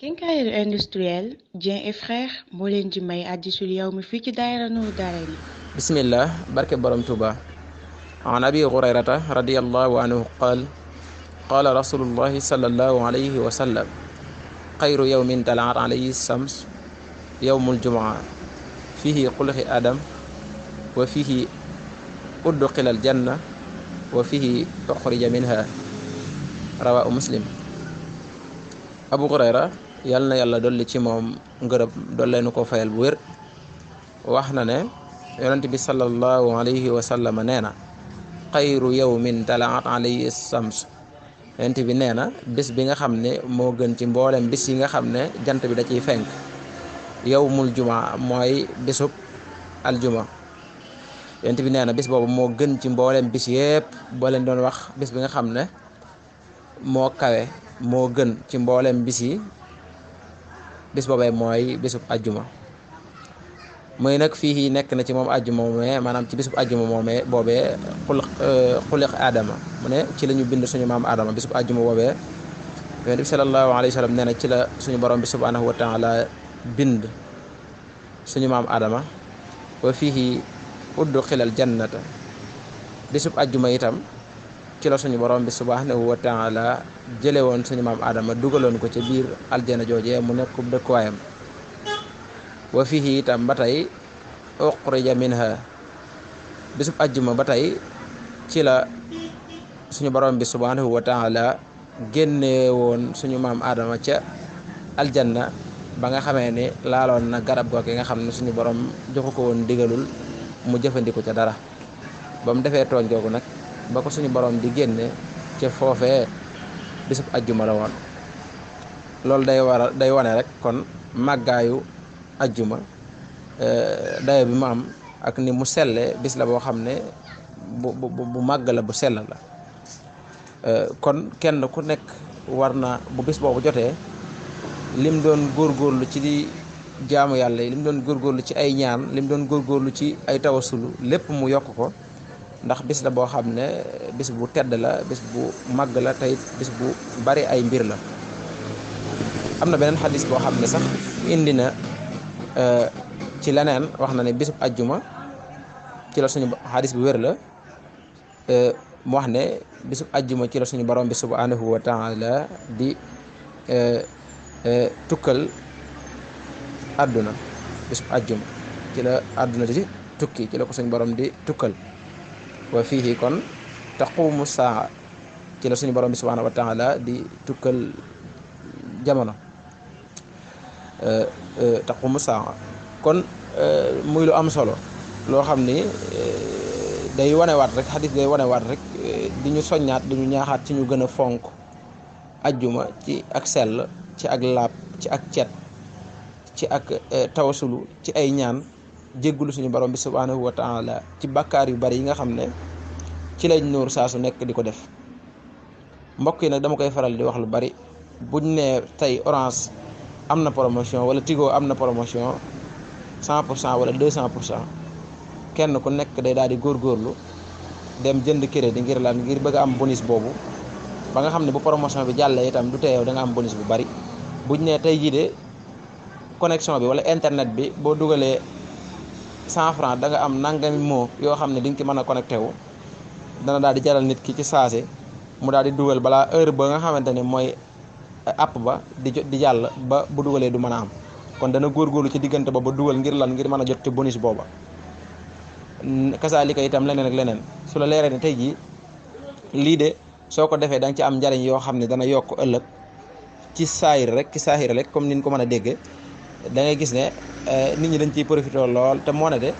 Quincaillerie industrielle Dieng et Frères moo leen di may hadiisul yawmi fii ci daayira Nuuru Daarayni. bismillah barke borom Tuuba an abi hurayrata radiyallahu anhu qaala rasulullahi sallallahu alayhi wa sallam xayru yawmin talaat alayhi shams yawmul jumaa fihi xulqi adam wa fihi udxila aljanna wa fihi uxrija minha rawaahu muslim. Abu Hurayra yal na yàlla dolli ci moom ngërëm dolleenu ko fayal bu wér wax na ne yonent bi sallallahu alayhi wa sallam nee na xayru yawmin talaat alayhi shams yonent bi nee na bis bi nga xam ne moo gën ci mboolem bis yi nga xam ne jant bi da ciy fenk yawmul jumaa mooy bisub aljuma. yonent bi nee na bis boobu moo gën ci mboolem bis yépp boo leen doon wax bis bi nga xam ne moo kawe moo gën ci mboolem bis yi bis boobee mooy bisub ajjuma. mooy nag fii nekk na ci moom ajjuma moomee maanaam ci bisub ajjuma moomee boobee xuliq aadama mu ne ci la ñu bind suñu maam aadama bisub ajjuma boobee yonent bi sallallahu alayhi wa sallam nee na ci la suñu borom bi subhanahu wa taala bind suñu maam aadama wa fihi udxilal jannata bisub ajjuma itam ci la suñu borom bi subhanahu wa taala jële woon suñu maam aadama dugaloon ko ca biir aljana joojee mu nekk dëkkuwaayam wa fihi itam ba tey uxrija minha bisub ajjuma ba tey ci la suñu borom bi subhanahu wa taala génne woon suñu maam aadama ca aljanna ba nga xamee ni laaloon na garab googu nga xam ne suñu borom joxu ko woon digalul mu jëfandiku ca dara ba mu defee tooñ googu nag ba ko suñu borom di génne ca foofee bisub ajjuma la woon. loolu day wane rek kon màggaayu ajjuma dayo bi mu am ak ni mu selle bis la boo xam ne bu màgg la bu sell la. kon kenn ku nekk war na bu bis boobu jotee lim doon góorgóorlu ci di jaamu yàlla yi lim doon góorgóorlu ci ay ñaan lim doon góorgóorlu ci ay tawasulu lépp mu yokk ko ndax bis la boo xam ne bis bu tedd la bis bu màgg la tey bis bu bari ay mbir la. am na beneen xadis boo xam ne sax indi na ci leneen wax na ne bisub ajjuma ci la suñu xadis bu wér la mu wax ne bisub ajjuma ci la suñu borom bi subhanahu wa taala di tukkal àdduna. bisub ajjuma ci la àdduna di tukki ci la ko suñu borom di tukkal. wa fiihi kon taqumu saa ci la suñu borom bi subhanahu wa taala di tukkal jamono taqumu saa kon muy lu am solo loo xam ni day wanewaat rek xadis day wanewaat rek di ñu soññaat di ñu ñaaxaat ci ñu gën a fonk ajjuma ci ak sell ci ak laab ci ak cet ci ak tawasulu ci ay ñaan jéggulu suñu borom bi subhanahu wa taala ci bàkkaar yu bari yi nga xam ne ci lañ nuur saa su nekk di ko def. mbokk yi nag dama koy faral di wax lu bari buñ ne tey Orange am na promotion wala Tigo am na promotion 100% wala 200% kenn ku nekk day daal di góorgóorlu dem jënd crédit ngir lan ngir bëgg a am bonus boobu ba nga xam ne bu promotion bi jàllee itam du teew da nga am bonus bu bari. buñ ne tey jii de connexion bi wala internet bi boo dugalee 100 francs da nga am nangami moo yoo xam ne di nga ci mën a connecté wu dana daal di jaral nit ki ci saase mu daal di dugal balaa heure ba nga xamante ne mooy app ba di jàll ba bu dugalee du mën a am. kon dana góorgóorlu ci diggante ba dugal ngir lan ngir mën a jot ci bonus booba. kasaalika itam leneen ak leneen su la leeree ne tey jii lii de soo ko defee da nga ci am njariñ yoo xam ne dana yokk ëllëg ci saahir rek comme niñ ko mën a déggee da ngay gis ne nit ñi dañ ciy profité lool te moo ne de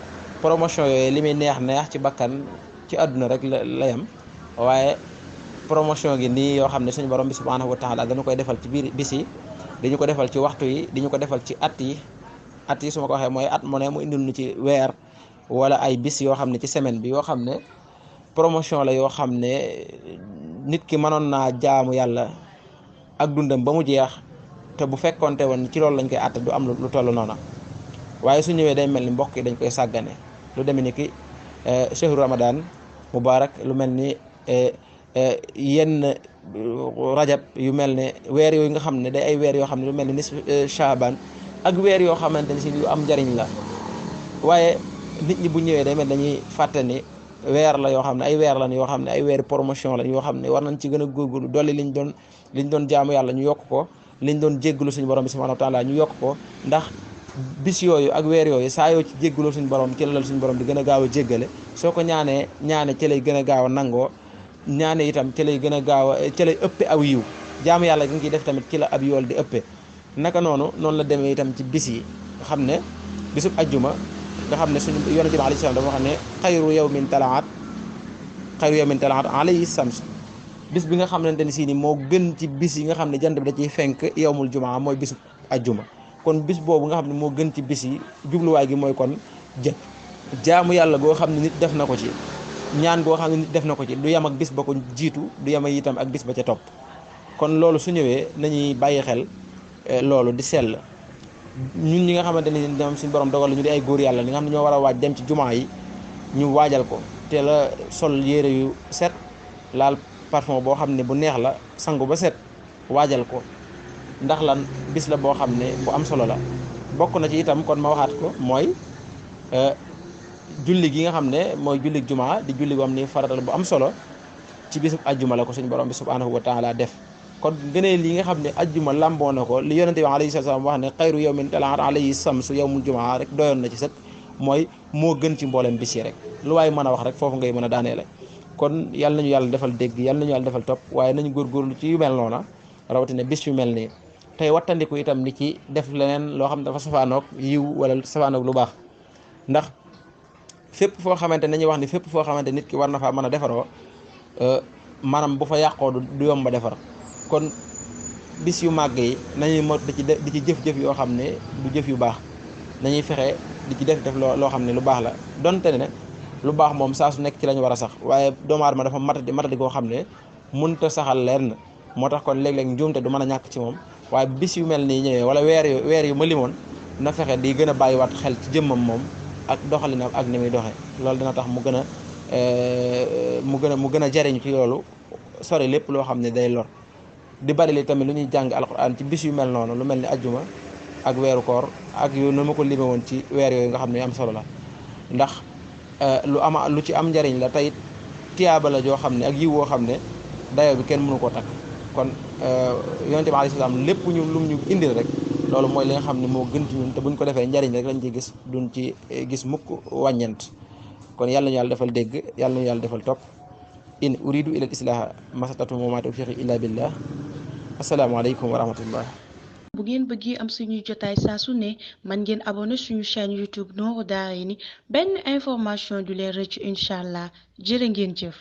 promotion yooyu li muy neex ci bakkan ci àdduna rek la yam waaye promotion gi nii yoo xam ne suñu borom bi subhanahu wa taala dañu koy defal ci biir bis yi dañu ko defal ci waxtu yi dañu ko defal ci at yi su ma ko waxee mooy at mu ne mu indil ñu ci weer wala ay bis yoo xam ne ci semaine bi yoo xam ne promotion la yoo xam ne nit ki mënoon naa jaamu yàlla ak dundam ba mu jeex te bu fekkonte woon ci loolu lañ koy àtte du am lu toll noona waaye su ñëwee day mel ni mbokk yi dañ koy sàggane lu demee ni ki chehru ramadan mubarak lu mel ni yenn rajab yu mel ne weer yooyu nga xam ne day ay weer yoo xam ne lu mel ne nis Shaaban ak weer yoo xamante ne si yu am njariñ la waaye nit ñi bu ñëwee day mel dañuy fàtte ni weer la yoo xam ne ay weer lan yoo xam ne ay weeri promotion la yoo xam ne war nañ ci gën a góorgóorlu dolli liñ doon jaamu yàlla ñu yokk ko liñ doon jéggalu suñu borom bi subhanahu wa taala ñu yokk ko ndax bis yooyu ak weer yooyu saa yoo ci jéggaloo suñu borom ci la suñu borom di gën a gaaw a jéggale soo ko ñaane ci lay gën a gaaw a nangoo ñaane itam ci lay gën a gaaw a ci lay ëppe aw yiw jaamu yàlla gi nga ciy def tamit ci la ab yool di ëppe naka noonu la demee itam ci bis yi nga xam ne bisub ajjuma nga xam ne suñu yonente bi alayhi salaam dafa wax ne xayru yawmin talaat alayhi sams bis bi nga xamante ne si ni moo gën ci bis yi nga xam ne jant bi da ciy fenk yawmul jumaa mooy bisub ajjuma kon bis boobu nga xam ne moo gën ci bis yi jubluwaay gi mooy kon jaamu yàlla goo xam ne nit def na ko ci ñaan goo xam ne nit def na ko ci du yem ak bis ba ko jiitu du yem itam ak bis ba ca topp kon loolu su ñëwee nañuy bàyyi xel loolu di sell ñun ñi nga xamante ni ñoom suñu borom dogal ñu di ay góor yàlla ñi nga xam ne ñoo war a waaj dem ci jumaa yi ñu waajal ko te la sol yére yu set laal parfum boo xam ne bu neex la sangu ba set waajal ko ndax lan bis la boo xam ne bu am solo la bokk na ci itam kon ma waxaat ko mooy julli gi nga xam ne mooy julli jumaa di julli boo xam ni faratal bu am solo ci bisub ajjuma la ko suñu borom bi subhanahu wa taala def kon gënee li nga xam ne ajjuma lamboo na ko li yonente bi alayhi salaam wax ne xayru yawmin talaat alayhi samsu yawmul jumaa rek doyoon na ci sëkk mooy moo gën ci mboolem bis yi rek lu waaye mën a wax rek foofu ngay mën a daaneele kon yàlla nañu yàlla defal dégg yàlla nañu yàlla defal topp waaye nañu góorgóorlu ci yu mel noona rawatina bis yu mel nii tey wattandiku itam ni ci def leneen loo xam ne dafa safaanoog yiw wala safaanoog lu baax ndax fépp foo xamante nañuy wax ni fépp foo xamante nit ki war na faa mën a defaroo maanaam bu fa yàqoo du yomb a defar kon bis yu màgg yi nañuy mot di ci jëf-jëf yoo xam ne du jëf yu baax nañuy fexe di ci def loo xam ne lu baax la donte ne lu baax moom saa su nekk ci lañu war a sax waaye doomu aadama dafa matadi koo xam ne mënut a saxal lenn moo tax kon léeg-léeg njuumte du mën a ñàkk ci moom waaye bis yu mel nii ñëwee wala weer yu ma limoon na fexe di gën a bàyyiwaat xel ci jëmmam moom ak doxalinam ak ni muy doxee loolu dina tax mu gën a jariñu ci loolu sori lépp loo xam ne day lor di bari li tamit lu ñuy jàng alquran ci bis yu mel noonu lu mel ni ajjuma ak weeru koor ak yu nu ma ko lime woon ci weer yooyu nga xam ne am solo la ndax lu ci am njariñ la tey tiyaaba la joo xam ne ak yiw woo xam ne dayoo bi kenn mënu koo takk kon yonente bi alayhi salaam lépp lum ñu indil rek loolu mooy li nga xam ne moo gën ci ñun te buñ ko defee njariñ rek lañ ci gis duñ ci gis mukk wàññent kon yàlla ñu yàlla defal dégg yàlla ñu yàlla defal topp in uridu ila al islaha masatatu wa ma tawfiqi illa billah assalaamu aleykum wa rahmatullah bu ngeen bëggee am suñuy jotaay saa su ne man ngeen abonné suñu chaîne YouTube Nourou Darayni benn information du leen rëcc incha allah jërë ngeen jëf